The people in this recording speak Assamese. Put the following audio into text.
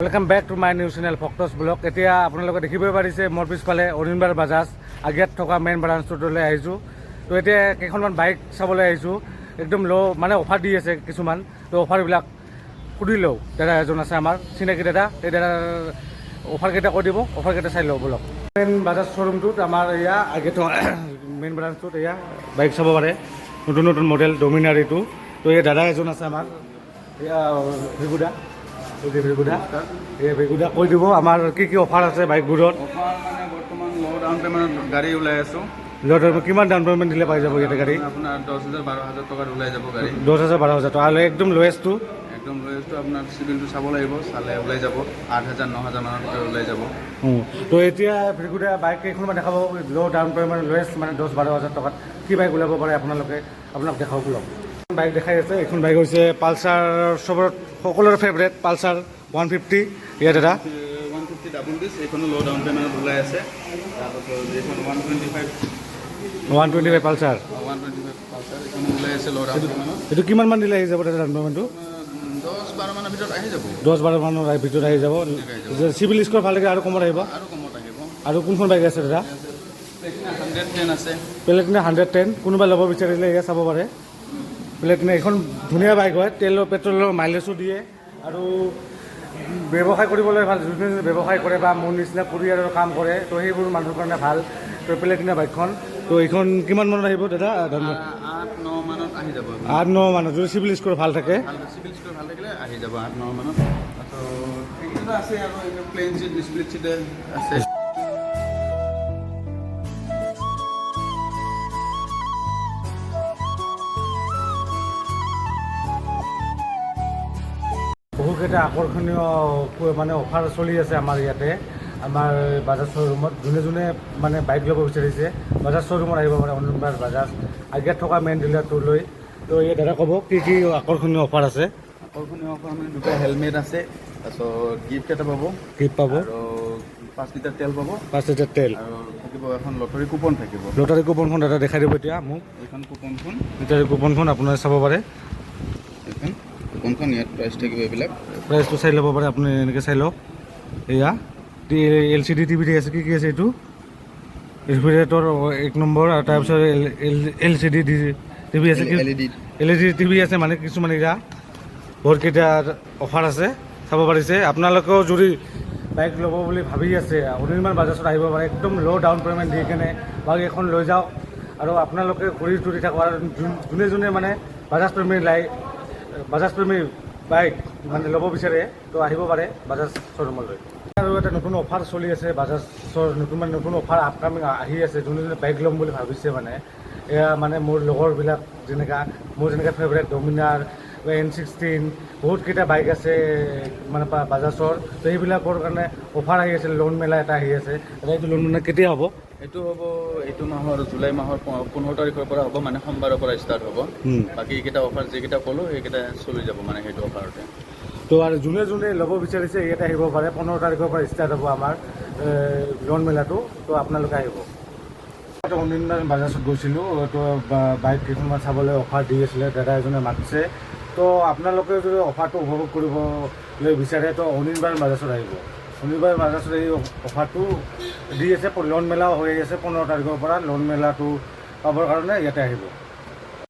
Welcome back to my new channel ফক্টছ blog. এতিয়া আপোনালোকে দেখিবই পাৰিছে, মোৰ পিছফালে অনিৰ্বাণ বাজাজ আগিয়াত থকা মেইন ব্ৰাঞ্চটোলৈ আহিছোঁ। তো এতিয়া কেইখনমান বাইক চাবলৈ আহিছোঁ। একদম ল' মানে অফাৰ দি আছে কিছুমান। তো অফাৰবিলাক সুধি লওঁ। দাদা এজন আছে আমাৰ চিনাকি দাদা, এই দাদাৰ অফাৰকেইটা কৈ দিব। অফাৰকেইটা চাই লওঁ ব'লক। মেইন বাজাজ শ্ব'ৰুমটোত, আমাৰ এয়া আগে থকা মেইন ব্ৰাঞ্চটোত এয়া বাইক চাব পাৰে, নতুন নতুন মডেল ডমিনাৰ এইটো। তো এই দাদা এজন আছে আমাৰ, এয়া ভৃগুদা। এই যে ভৃগুদা, এই ভৃগুদা কৈ দিব আমাৰ কি কি অফাৰ আছে বাইকবোৰত। অফাৰ মানে বৰ্তমান ল' ডাউন পে'মেণ্টত গাড়ী ওলাই আছোঁ। কিমান ডাউন পে'মেণ্ট দিলে পাই যাব ইয়াতে গাড়ী? আপোনাৰ 10 হাজাৰ, 12 হাজাৰ টকাত ওলাই যাব গাড়ী। 10 হাজাৰ, 12 হাজাৰ টকা। আৰু একদম লয়েষ্টটো? একদম লয়েষ্টটো আপোনাৰ চিভিলটো চাব লাগিব, চালে ওলাই যাব 8 হাজাৰ, 9 হাজাৰ মানৰ ভিতৰত ওলাই যাব। তো এতিয়া ভৃগুদা বাইক কেইখনমান দেখাব। ল' ডাউন পে'মেণ্ট, লয়েষ্ট মানে 10-12 হাজাৰ টকাত কি বাইক ওলাব পাৰে আপোনালোকে, আপোনাক দেখাওক লওক। বাইক দেখাই আছে। এইখন বাইক হৈছে পালচাৰ, চবৰ সকলোৰে ফেভৰেট পালচাৰ 150। ইয়াত এটা 150 ডাবল ডিছ, এইখনো ল' ডাউন পে'মেণ্টত ওলাই আছে। তাৰপাছত এইখন 125। 125 পালচাৰ। 125 পালচাৰ, এইখনো ওলাই আছে ল' ডাউন পে'মেণ্টত। এইটো কিমান মান দিলে আহি যাব দাদা ডাউন পে'মেণ্টটো? 10-12 মানৰ ভিতৰত আহি যাব। 10-12 মানৰ ভিতৰত আহি যাব। চিভিল স্ক'ৰ ভাল থাকিলে আৰু কমত আহিব। আৰু কমত আহিব। আৰু কোনখন বাইক আছে দাদা? প্লেটিনা 110 আছে। প্লেটিনা 110, কোনোবা ল'ব বিচাৰিলে এয়া চাব পাৰে। প্লেটিনা এইখন ধুনীয়া বাইক হয়। তেলৰ পেট্ৰলৰ মাইলেজো দিয়ে আৰু ব্যৱসায় কৰিবলৈ ভাল। যোনে যোনে ব্যৱসায় কৰে বা মোৰ নিচিনা কুৰিয়াৰৰ কাম কৰে, তো সেইবোৰ মানুহৰ কাৰণে ভাল। তো প্লেটিনা বাইকখন, তো এইখন কিমান মানত আহিব দাদা? 8-9 মানত আহি যাব। 8-9 মানত, যদি চিভিল স্ক'ৰ ভাল থাকে। ভাল, চিভিল স্ক'ৰ ভাল থাকিলে আহি যাব 8-9 মানত। তাৰপাছত এইকেইটা আছে আৰু এইটো প্লেইন চিট, স্প্লিট চিট আছে। বহুকেইটা আকৰ্ষণীয় মানে অফাৰ চলি আছে আমাৰ ইয়াতে, আমাৰ বাজাজ শ্ব'ৰুমত। যোনে যোনে মানে বাইক ল'ব বিচাৰিছে, বাজাজ শ্ব'ৰুমত আহিব পাৰে, অনিৰ্বাণ বাজাজ আগিয়াত থকা মেইন ডিলাৰটোলৈ। তো এই দাদা ক'ব কি কি আকৰ্ষণীয় অফাৰ আছে। আকৰ্ষণীয় অফাৰ মানে দুটা হেলমেট আছে, তাৰপিছত গিফ্ট এটা পাব। গিফ্ট পাব। আৰু 5 লিটাৰ তেল পাব। 5 লিটাৰ তেল। আৰু থাকিব এখন লটাৰী কুপন থাকিব। লটাৰী কুপনখন দাদা দেখাই দিব এতিয়া মোক। এইখন কুপনখন। লটাৰী কুপনখন আপোনাৰ চাব পাৰে। এইখন কুপনখন, ইয়াত প্ৰাইচ থাকিব এইবিলাক। প্ৰাইচটো চাই ল'ব পাৰে আপুনি, এনেকৈ চাই লওক। এয়া এলচিডি টিভি আছে। কি কি আছে এইটো? ৰেফ্ৰিজাৰেটৰ এক নম্বৰ আৰু তাৰপিছত এলচিডি টিভি আছে। এলইডি। এলইডি টিভি আছে। মানে কিছুমান এয়া বহুতকেইটা অফাৰ আছে, চাব পাৰিছে। আপোনালোকেও যদি বাইক ল'ব বুলি ভাবি আছে, অনিৰ্বাণ বাজাজত আহিব পাৰে। একদম ল' ডাউন পে'মেণ্ট দি কেনে বাইক এখন লৈ যাওক আৰু আপোনালোকে ঘূৰি ঘূৰি থাকক। আৰু যোনে যোনে মানে বাজাজ প্ৰেমী বাজাজ প্ৰেমী বাইক মানে ল'ব বিচাৰে, তো আহিব পাৰে বাজাজ শ্ব'ৰুমলৈ। আৰু এটা নতুন অফাৰ চলি আছে বাজাজৰ, নতুন মানে নতুন অফাৰ আপকামিং আহি আছে। যোনে যোনে বাইক ল'ম বুলি ভাবিছে, মানে এয়া মানে মোৰ লগৰবিলাক যেনেকা মোৰ যেনেকৈ ফেভৰেট ডমিনাৰ, এন 16, বহুতকেইটা বাইক আছে মানে বাজাজৰ। তো সেইবিলাকৰ কাৰণে অফাৰ আহি আছে। লোন মেলা এটা আহি আছে। দাদা, এইটো লোন মেলা কেতিয়া হ'ব? এইটো হ'ব এইটো মাহৰ জুলাই মাহৰ 15 তাৰিখৰ পৰা হ'ব, মানে সোমবাৰৰ পৰা ষ্টাৰ্ট হ'ব। বাকী এইকেইটা অফাৰ যিকেইটা ক'লোঁ, সেইকেইটা চলি যাব মানে সেইটো অফাৰতে। তো আৰু যোনে যোনে ল'ব বিচাৰিছে, ইয়াতে আহিব পাৰে। 15 তাৰিখৰ পৰা ষ্টাৰ্ট হ'ব আমাৰ লোন মেলাটো। তো আপোনালোকে আহিব। অনিৰ্বাণ বাজাজত গৈছিলোঁ, তো বাইক কেইখনমান চাবলৈ অফাৰ দি আছিলে, দাদা এজনে মাতিছে। তো আপোনালোকে যদি অফাৰটো উপভোগ কৰিবলৈ বিচাৰে, তো অনিৰ্বাণ বাজাজত আহিব। অনিৰ্বাণ বাজাজত এই অফাৰটো দি আছে। লোন মেলাও হৈ আছে 15 তাৰিখৰ পৰা। লোন মেলাটো পাবৰ কাৰণে ইয়াতে আহিব।